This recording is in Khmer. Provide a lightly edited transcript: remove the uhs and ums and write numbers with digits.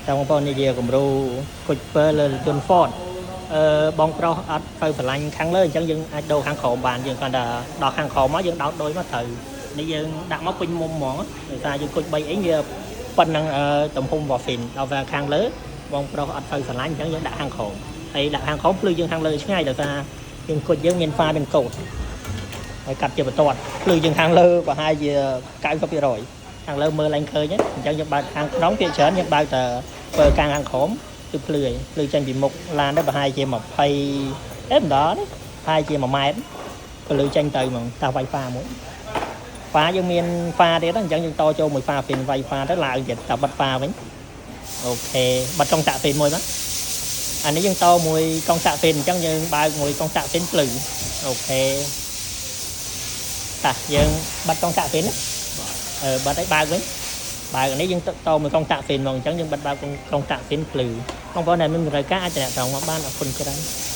តើបងប្អូននេះជាគំរូគុជពើលើរថយន្ត Ford អឺបងប្រុសអត់ទៅស្រឡាញ់ខាងលើអញ្ចឹងយើងអាចដូរខាងក្រោមបានយើងគ្រាន់តែដល់ខាងក្រោមមកយើងដោតដូចមកត្រូវនេះយើងដាក់មកពេញមុំហ្មងដោយសារយើងគុជ3អ៊ីងវាប៉ុណ្ណឹងអឺទំហំរបស់ fin ដល់ពេលខាងលើបងប្រុសអត់ទៅស្រឡាញ់អញ្ចឹងយើងដាក់ខាងក្រោមហើយដាក់ខាងក្រោមភ្លឺយើងខាងលើឆ្ងាយដោយសារយើងគុជយើងមានហ្វាមានកោតហើយកាត់ជាបន្ទាត់ភ្លឺយើងខាងលើប្រហែលជា90%ខាងលើមើលឡើងឃើញហ្នឹងអញ្ចឹងយើងបើកខាងក្នុងភាគច្រើនយើងបើកតែពើកាំងខាងក្រោមគឺភ្លឺហើយភ្លឺចេញពីមុខឡានទៅប្រហែលជា20អេមិនដល់ទេប្រហែលជា1ម៉ែត្រភ្លឺចេញទៅហ្មងតា Wi-Fi មួយហ្វាយើងមានហ្វាទៀតអញ្ចឹងយើងតចូលមួយហ្វាហ្វីន Wi-Fi ទៅឡើងទៀតតែបិទហ្វាវិញ OK បិទកុងតាក់ហ្វីនមួយមកអានេះយើងតមួយកុងតាក់ហ្វីនអញ្ចឹងយើងបើកមួយកុងតាក់ហ្វីនភ្លឺ OK តាយើងបិទកុងតាក់ហ្វីនណាអឺបិទឲ្យបើកវិញបើកអានេះយើងតមួយកុងតាក់ហ្វីនហ្មងអញ្ចឹងយើងបិទបើកកុងតាក់ហ្វីនភ្លឺបងប្អូនដែលមានតម្រូវការអាចតំណមកបានអរគុណច្រើន។